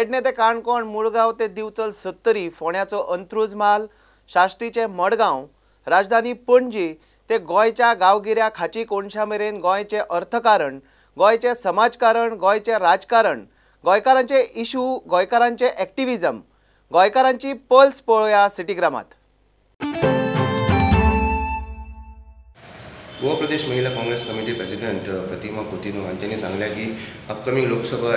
पेडणे ते काणकोण, मुळगांव ते दिवचल सत्तरी, फोंड्याचो अंत्रुज म्हाल, साश्टीचे मडगांव, राजधानी पणजी ते गोंयच्या गांवगिऱ्या खाची कोनशा मेरेन गोंयचें अर्थकारण, गोंयचें समाजकारण, गोंयचें राजकारण, गोंयकारांचे इशू, गोंयकारांचे एक्टिविजम, गोंयकारांची पल्स पळोवया सिटीग्रामात. गोवा प्रदेश महिला काँग्रेस कमिटी प्रेसिडेंट प्रतिमा कुतिन्हो हांच्यांनी सांगलें की अपकमींग लोकसभा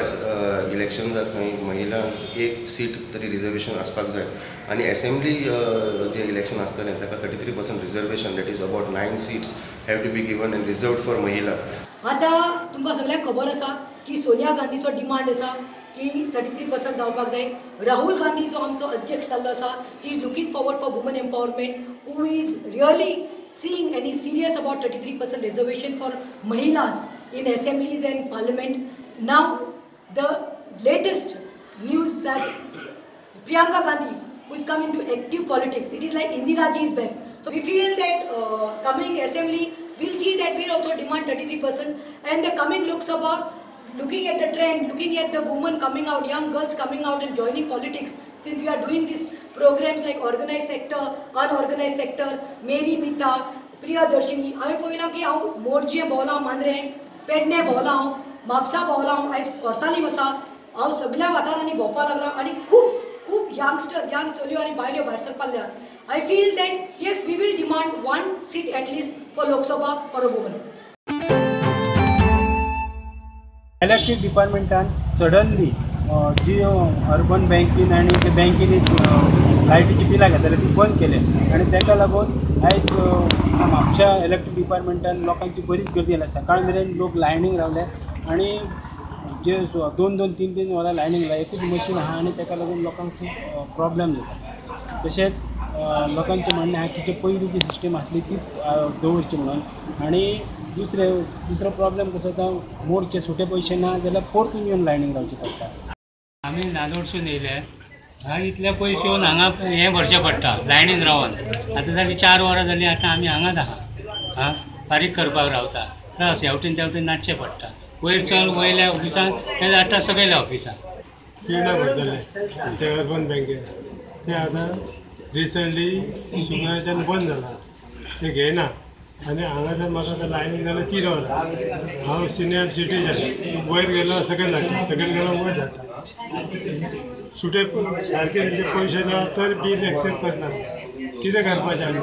इलेक्शन्साक खंय महिलांक एक सीट तरी रिजर्वेशन आसपाक जाय आनी एसेंब्ली जे इलेक्शन आसतलें ताका 33% reservation, that is about 9 seats have to be given and reserved for महिला. आतां तुमकां सगळ्यांक खबर आसा की सोनिया गांधीचो डिमांड आसा की 33% जावपाक जाय. राहुल गांधी जो आमचो अध्यक्ष जाल्लो आसा, he is looking forward for woman empowerment, who is really seeing and is serious about 33% reservation for mahilas in assemblies and parliament. Now the latest news that Priyanka Gandhi, who is coming to active politics, it is like Indira ji is back. So we feel that coming assembly, we'll see that we'll also demand 33%, and the coming Lok Sabha, looking at the trend, looking at the women coming out, young girls coming out and joining politics, since we are doing these programs like organized sector, unorganized sector, Meri Mita, Priyadarshini. हांवें पळयलां की हांव मोरजे भोंवलां, मांद्रें, पेडणे भोंवलां, हांव म्हापसा भोंवलां, हांव आयज कोर्तालीम आसा. हांव सगल्या वाठारांनी भोंवपाक लागलां आनी खूब खूब यंगस्टर्स, यंग चलयो आनी बायल्यो भायर सरपाक लागल्या. I feel that yes, we will demand 1 seat at least for Lok Sabha for a woman. Electric डिपार्टमेंटान suddenly जी अर्बन बँकीन आनी ते बँकेनी लायटीची बिलां घेताले ती बंद केले आनी ताका लागून आयज म्हापशा इलेक्ट्रीक डिपार्टमेंटान लोकांची बरीच गर्दी जाल्या. सकाळ मेरेन लोक लायनीक रावले आनी जे 2-2, 3-3 वरां लायनीक रावले. एकूच मशीन आहा आनी ताका लागून लोकांक खूब प्रॉब्लेम जाता. तशेंच लोकांचें म्हणणें आहा की जे पयलीं जी सिस्टम आसली तीच दवरची म्हणून. आनी दुसरो प्रॉब्लेम कसो जाता, मोडचे सुटे पयशे ना जाल्यार परतून येवन लायनीक रावचें पडटा. आमी नादोडसून येयले, हांगा इतले पयशे येवन हांगा हें भरचें पडटा लायनीन रावन. आतां जाली 4 वरां जालीं, आतां आमी हांगाच आहा. आं, फारीक करपाक रावता, त्रास ह्या वटेन त्या वटेन नाचचें पडटा. वयर चल वयल्या ऑफिसान, ते धाडटा सकयल्या ऑफिसान. पिर्णा भरताले ते अर्बन बँकेन, ते आतां रिसंटली शुक्रारच्यान बंद जाला, ते घेयना. आनी हांगा जर म्हाका आतां लायनीक जाल्यार 3 वरां. हांव सिनियर सिटीजन, वयर गेलो सकयल जाता, सकयल गेलो वयर जाता. सुटे सारके तेंचे पयशे ना तर बील एक्सेप्ट करना. कितें करपाचें आमी?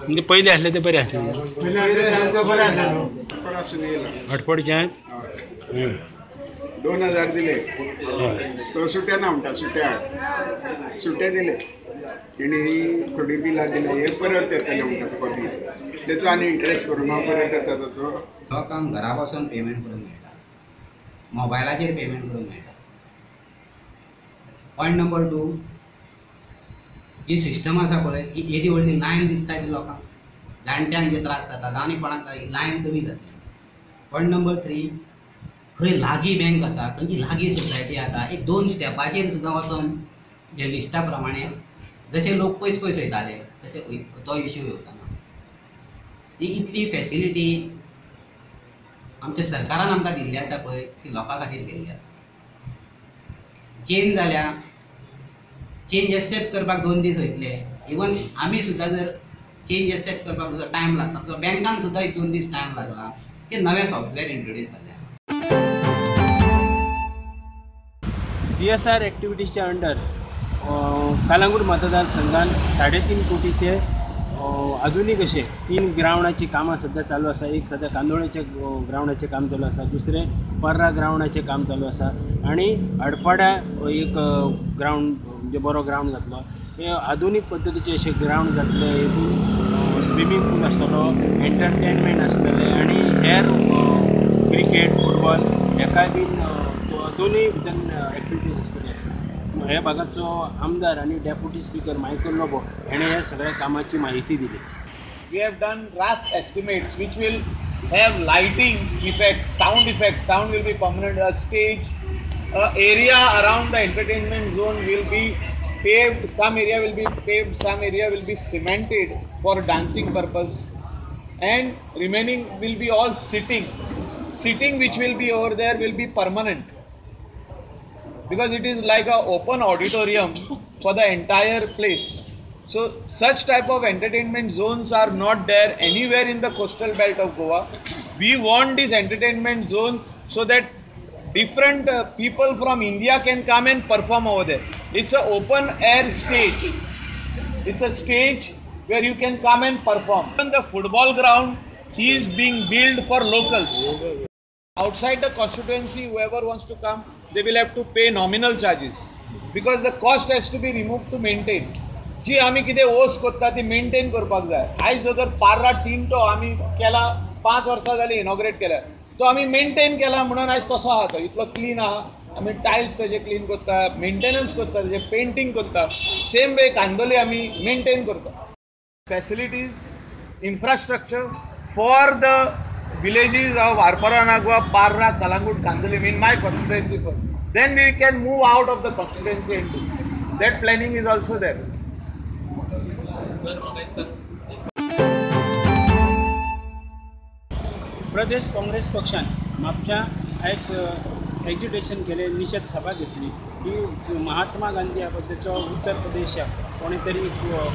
म्हणजे पयलीं आसलें तें बरें आसलें, पयलीं आसलें तें बरें आसलें न्हू. हटपडच्यान 2000 दिले, तो सुटे ना म्हणटा, सुट्या सुटे दिले तेणी, थोडी बिलां दिले, हे परत येतले म्हणटा तुका बील, तेचो आनी इंट्रस्ट करून हांव परत येता ताचो. लोकांक घरा बसून पेमेंट करूंक मेळटा, मोबायलाचेर पेमेंट करूंक मेळटा. पॉयंट नंबर 2, जी सिस्टम आसा पळय ही येदी व्हडली लायन दिसता ती लोकांक, जाणट्यांक जे त्रास जाता आनी कोणाक ही लायन कमी जातली. पॉयंट नंबर 3, खंय लागीं बँक आसा, खंयची लागीं सोसायटी आसा, एक 2 स्टेपाचेर सुद्दां वचोन जे लिस्टा प्रमाणे जशे लोक पयस पयस वयताले तशे तो इश्यू येवचो ना. ही इतली फेसिलिटी आमच्या सरकारान आमकां दिल्ली आसा पळय, ती लोकां खातीर केल्ली आसा. चेंज जाल्या, चेंज एक्सेप्ट करपाक 2 दीस वयतले. इवन आमी सुद्दां जर चेंज एक्सेप्ट करपाक जसो टायम लागता तसो बँकांक सुद्दां एक 2 दीस टायम लागला की नवें सॉफ्टवेअर इंट्रोड्यूस जालें. CSR एक्टिविटीजच्या अंडर कालांगूट मतदारसंघान 3.5 कोटीचे आधुनीक अशे 3 ग्रावंडाची कामां सद्या चालू आसा. एक सद्या कांदोळेच्या ग्रावंडाचें काम चालू आसा, दुसरें पर्रा ग्रावंडाचें काम चालू आसा आनी हडफड्या एक ग्रावंड म्हणजे बरो ग्रावंड जातलो. हे आधुनीक पद्दतीचे अशे ग्रावंड जातले, हितून स्विमींग पूल आसतलो, एंटरटेनमेंट आसतलें आनी हेर क्रिकेट, फुटबॉल हेकाय बीन दोनूय भितर एक्टिविटीज आसतले. ह्या भागाचो आमदार आनी डेप्युटी स्पीकर मायकल लोबो हेणें ह्या सगळ्या कामाची माहिती दिली. We have done rough estimates which will have lighting effect, sound effect. Sound will be permanent. A stage, area around the entertainment zone will be paved. Some area will be paved, some area will be cemented for dancing purpose, and remaining will be all sitting. seating which will be over there will be permanent, because it is like an open auditorium for the entire place. So such type of entertainment zones are not there anywhere in the coastal belt of Goa. We want this entertainment zone so that different people from India can come and perform over there. It's an open air stage. It's a stage where you can come and perform. Even the football ground is being built for locals. Outside the constituency, whoever wants to come, they will have to pay nominal charges, because the cost has to be removed to maintain. जी आमी कितें ओस कोत्ता ती maintain करपाक जाय. आयज जर पार्रा टिंटो आमी केला, 5 वर्सां जालीं इनॉग्रेट केल्या, तो आमी मेंटेन केला म्हणून आयज तसो आहा, तो इतलो क्लीन आहा. आमी टायल्स तेजे क्लीन करता, मेंटेनन्स करता, तेजे पेंटींग करता. सेम वे कांदोली आमी मेंटेन करता. Facilities, infrastructure for the villages of Arpora Nagua, Parra, Calangute, Candolim in my constituency first. Then we can move out of the constituency and do. That planning is also there. Pradesh Congress पक्षान म्हापश्यां आयज agitation केलें, निशेध सभा घेतली की महात्मा गांधी बद्दलचो उत्तर प्रदेशाक कोणी तरी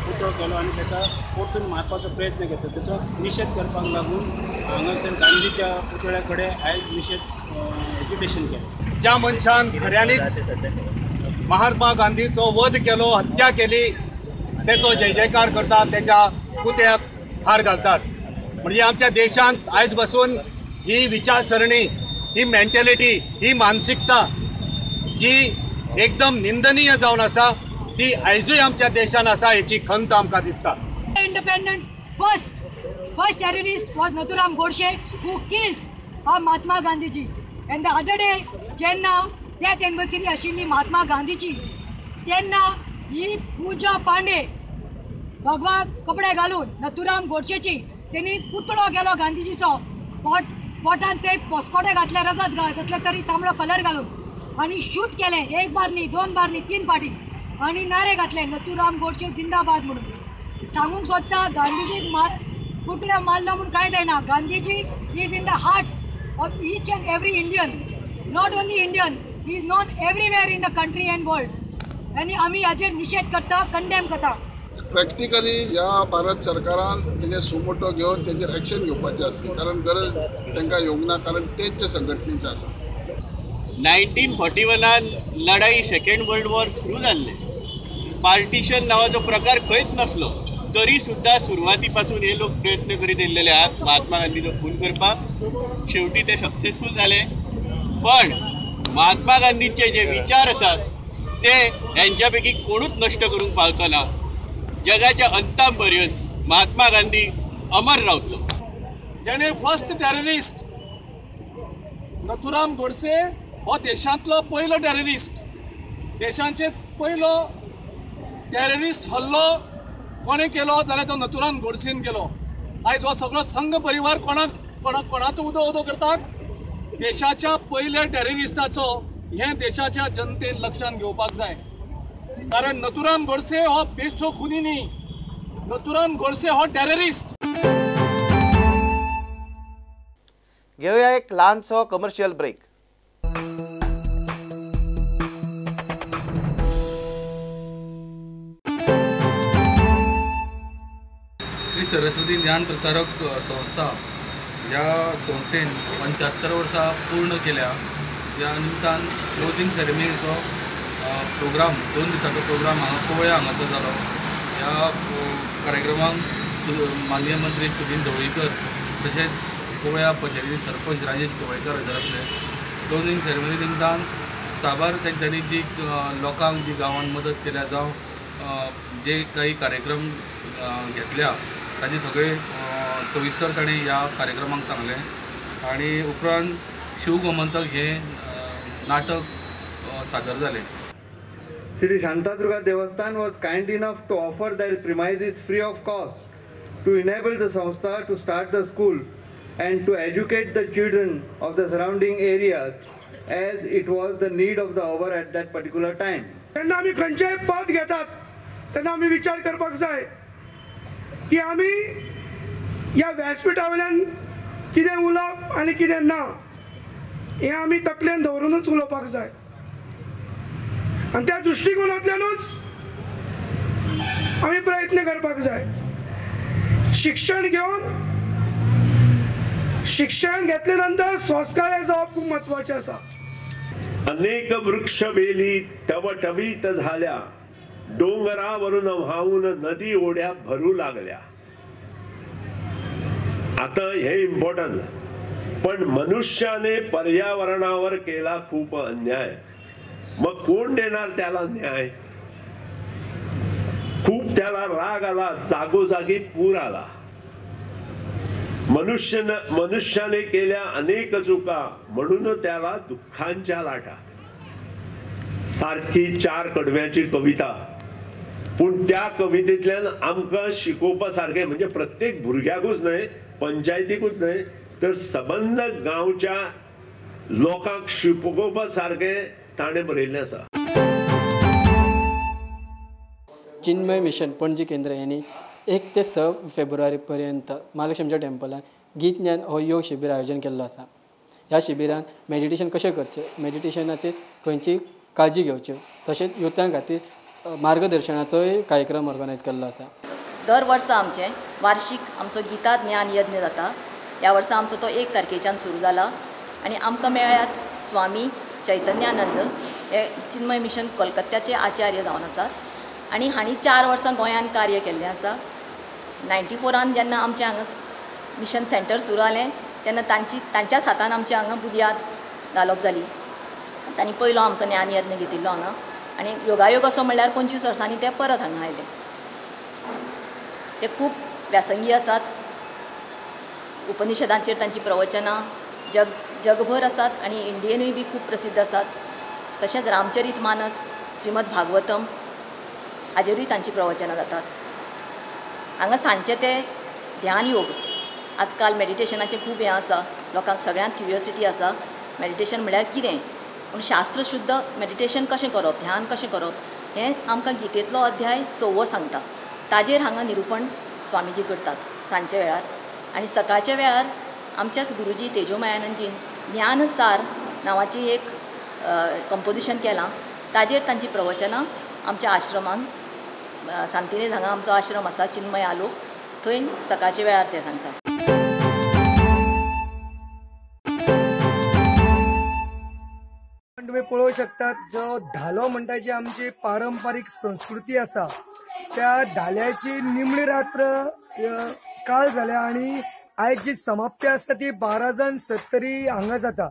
पुतळो केलो आनी ताका परतून मारपाचो प्रयत्न घेतलो, ताचो निशेध करपाक लागून हांगासर गांधीच्या पुतळ्या कडेन आयज निशेध एजिटेशन केलें. ज्या मनशान खऱ्यांनीच महात्मा गांधीचो वध केलो, हत्या केली, तेचो जय जयकार करतात, त्याच्या पुतळ्याक हार घालतात. म्हणजे आमच्या देशांत आयज बसून ही विचारसरणी, ही मेंटॅलिटी, ही मानसिकता जी एकदम निंदनीय जावन आसा ती आयजूय आमच्या देशान आसा हेची खंत आमकां दिसता. Independence first terrorist was Nathuram Godse who killed Mahatma Gandhiji. And the other day जेन्ना डेथ एनिवर्सरी आशिल्ली महात्मा गांधीची, तेन्ना ही पूजा पांडे भगवा कपडे घालून नथुराम गोडसेची तेणी पुतळो केलो गांधीजीचो, पोटान ते पोसकोटे घातले, रगत कसले तरी तांबडो कलर घालून आनी शूट केलें, 1 बार न्ही, 2 बार न्ही, 3 फाटी, आनी नारे घातले नथुराम गोडसे जिंदाबाद म्हणून. सांगूंक सोदता गांधीजीक पुतळ्या मारलो म्हूण कांय जायना. Gandhiji is in the hearts of each and every Indian, not only Indian, he is known everywhere in the country and world. आनी आमी हाजेर निशेध करता, कंडेम करता. प्रॅक्टिकली ह्या भारत सरकारान तेजेर सुमोटो घेवन तेजेर एक्शन घेवपाचें आसली, कारण गरज तांकां येवंक ना, कारण तेच संघटनेचें आसा. 1941 लढाई सेकंड वर्ल्ड वॉर सुरू जाल्ले, पार्टिशन नावाचो प्रकार खंयच नासलो, तरी सुद्धा सुरवाती पासून हे लोक प्रयत्न करीत येयल्लेले आहात महात्मा गांधीचो खून करपाक. शेवटी ते सक्सेसफूल जाले, पण महात्मा गांधीचे जे विचार आसात ते हेंच्या पैकी कोणूच नश्ट करूंक पावचो ना. जगाच्या अंता पर्यंत महात्मा गांधी अमर रावतलो. जेणे फर्स्ट टेररिस्ट नथुराम गोडसे हो देशांतलो पयलो टेररिस्ट, देशांचे पयलो टेररिस्ट हल्लो कोणें केलो जाल्यार तो नथुराम गोडसेन केलो. आयज हो सगळो संघ परिवार कोणाक कोणाचो उदो उदो करतात? देशाच्या पयल्या टेररिस्टाचो. हें देशाच्या जनतेन लक्षांत घेवपाक जाय, कारण नथुराम गोडसे हो बेश्टो खुनी न्ही, नथुराम गोडसे हो टेररिस्ट. घेऊया एक ल्हानसो कमर्शियल ब्रेक. श्री सरस्वती ज्ञान प्रसारक संस्था ह्या संस्थेन 75 वर्सां पूर्ण केल्या. ह्या निमतान क्लोजींग सेरेमनीचो प्रोग्राम, 2 दिसाचो प्रोग्राम हांगा कोवळ्या हांगासर जालो. ह्या कार्यक्रमाक माननीय मंत्री सुदिन ढवळीकर तशेंच कोवळ्या पंचायतीचे सरपंच राजेश कवळेकर हजर आसले. क्लोजींग सेरेमनी निमतान साबार तेंच्यांनी जी लोकांक जी गांवांत मदत केल्या जावं जे काही कार्यक्रम घेतल्या ताजे सगळे सविस्तर ताणें ह्या कार्यक्रमाक सांगलें. आनी उपरांत शिव गोमंतक हें नाटक सादर जालें. Shri Shantadurga Devasthan was kind enough to offer their premises free of cost to enable the Sanstha to start the school and to educate the children of the surrounding areas, as it was the need of the hour at that particular time. तेन्ना आमी खंयचेय पद घेतात तेन्ना आमी विचार करपाक जाय की आमी ह्या व्यासपीठा वयल्यान कितें उलोवप आनी कितें ना. हें आमी तकलेन दवरूनच उलोवपाक जाय आनी त्या दृश्टिकोनांतल्यानूच आमी प्रयत्न करपाक जाय। शिक्षण घेवन शिक्षण घेतले नंतर संस्कार जावप खूब म्हत्वाचें आसा। अनेक वृक्षवेली टवटवीत झाल्या, डोंगरावरून वाहून नदी ओढ्या भरू लागल्या। आता हे इम्पॉर्टंट, पण मनुष्याने पर्यावरणावर केला खूप अन्याय, मग कोण देणार त्याला न्याय? खूप त्याला राग आला, जागोजागी पूर आला। मनुष्याने केल्या अनेक चुका, म्हणून त्याला दुःखांच्या लाटा। सारखी चार कडव्याची कविता, पूण त्या कवितेंतल्यान आमकां शिकोवपा सारकें, म्हणजे प्रत्येक भुरग्याकूच न्हय, पंचायतीकूच न्हय, तर सबंद गांवच्या लोकांक शिकोवपा सारकें ताणें बरयिल्लें आसा। चिन्मय मिशन पणजी केंद्र यांनी 1 ते 6 फेब्रुवारी पर्यंत महालक्ष्मीच्या टेम्पलान गीत ज्ञान हो योग शिबीर आयोजन केल्लो आसा। ह्या शिबिरान मेडिटेशन कशें करचें, मेडिटेशनाची खंयची काळजी घेवच्यो, तशेंच युथां खातीर मार्गदर्शनाचोय कार्यक्रम ऑर्गनायज केल्लो आसा। दर वर्सा आमचें वार्षिक आमचो गीता ज्ञान यज्ञ जाता। ह्या वर्सा आमचो तो 1 तारखेच्यान सुरू जाला आनी आमकां मेळ्ळ्यात स्वामी चैतन्यानंद हे चिन्मय मिशन कोलकत्त्याचे आचार्य जावन आसात आनी हांणी 4 वर्सां गोंयांत कार्य केल्लें आसा। 94 जेन्ना आमचें हांगा मिशन सेंटर सुरू जालें तेन्ना तांच्याच हातान आमच्या हांगा बुदयाद घालप जाली। तांणी पयलो आमकां ज्ञानयज्ञ घेतिल्लो हांगा आनी योगायोग असो म्हणल्यार 25 वर्सांनी ते परत हांगा आयले। ते खूब व्यासंगी आसात, उपनिषदांचेर तांची प्रवचनां जगभर आसात आनी इंडियेनूय बी खूब प्रसिद्ध आसात। तशेंच रामचरीत मानस, श्रीमद भागवतम हाजेरूय तांची प्रवचनां जातात। हांगा सांजचे ते ध्यान योग, आजकाल मेडिटेशनाचें खूब हें आसा, लोकांक सगळ्यांक क्युरियोसिटी आसा मेडिटेशन म्हळ्यार कितें, पूण शास्त्रशुद्ध मेडिटेशन कशें करप, ध्यान कशें करप हें आमकां गीतेंतलो अध्याय 6वो सांगता। ताजेर हांगा निरुपण स्वामीजी करतात सांजच्या वेळार आनी सकाळच्या वेळार आमच्याच गुरुजी तेजोमयानंदजीन ज्ञानसार नांवाची एक कंपोजिशन केलां, ताजेर तांची प्रवचनां आमच्या आश्रमान सांतिनेज हांगा आमचो आश्रम आसा चिन्मय आलोक, थंय सकाळच्या वेळार ते सांगतात। तुमी पळोवंक शकतात जो धालो म्हणटा जी आमची पारंपारीक संस्कृती आसा त्या धाल्याची निमणी रात्र काल जाल्या आनी आयज जी समाप्ती आसता ती 12 जाण सत्तरी हांगा जाता।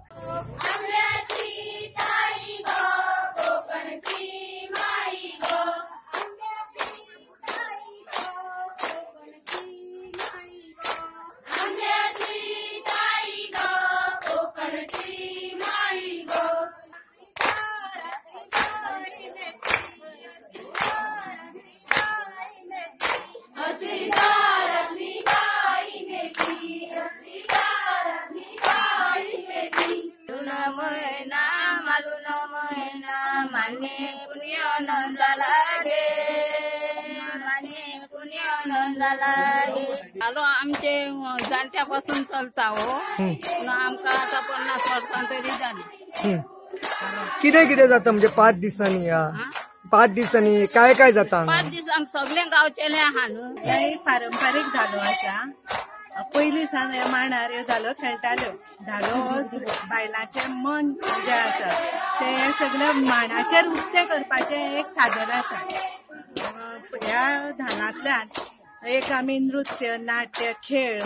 धालो आमचे जाणट्या पासून चलता हो, आमकां आतां 50 वर्सां तरी जाली। कितें कितें जाता म्हणजे 5 दिसांनी? ह्या 5 दिसांनी काय काय जाता? 5 दिसांक सगळे गांवचेले आहा न्हू। हे पारंपारीक धालो आसा, पयलीं सावन ह्या मांडार ह्यो धालो खेळटाल्यो। धालो हो बायलांचें मन जें आसा तें सगळें मांडाचेर उक्तें करपाचें एक साधन आसा। ह्या धालांतल्यान एक आमी नृत्य, नाट्य, खेळ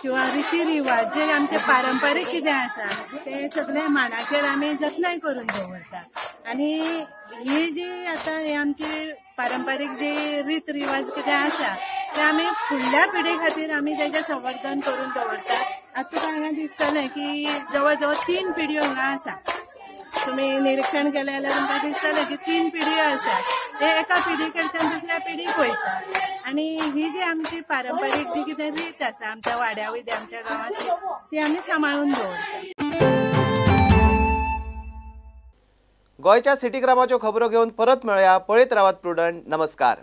किंवा रिती रिवाज जे आमचे पारंपारीक कितें आसा ते सगळे मांडाचेर आमी जतनाय करून दवरता। आनी ही जी आतां ही आमची पारंपारीक जी रीत रिवाज कितें आसा ते आमी फुडल्या पिढी खातीर आमी तेजें संवर्धन करून दवरता। आतां तुका हांगा दिसतलें की जवळ जवळ 3 पिढयो हांगा आसा। तुमी निरिक्षण केलें जाल्यार तुमकां दिसतलें की 3 पिढयो आसा, ते एका पिढी कडच्यान दुसऱ्या पिढीक वयता। आनी ही जी आमची पारंपारीक जी कितें रीत आसा आमच्या वाड्या वयली, आमच्या गांवांतली, ती आमी सांबाळून दवरता। गोंयच्या सिटीग्रामाच्यो खबरो घेवन परत मेळया। पळयत रावात प्रुडंट। नमस्कार।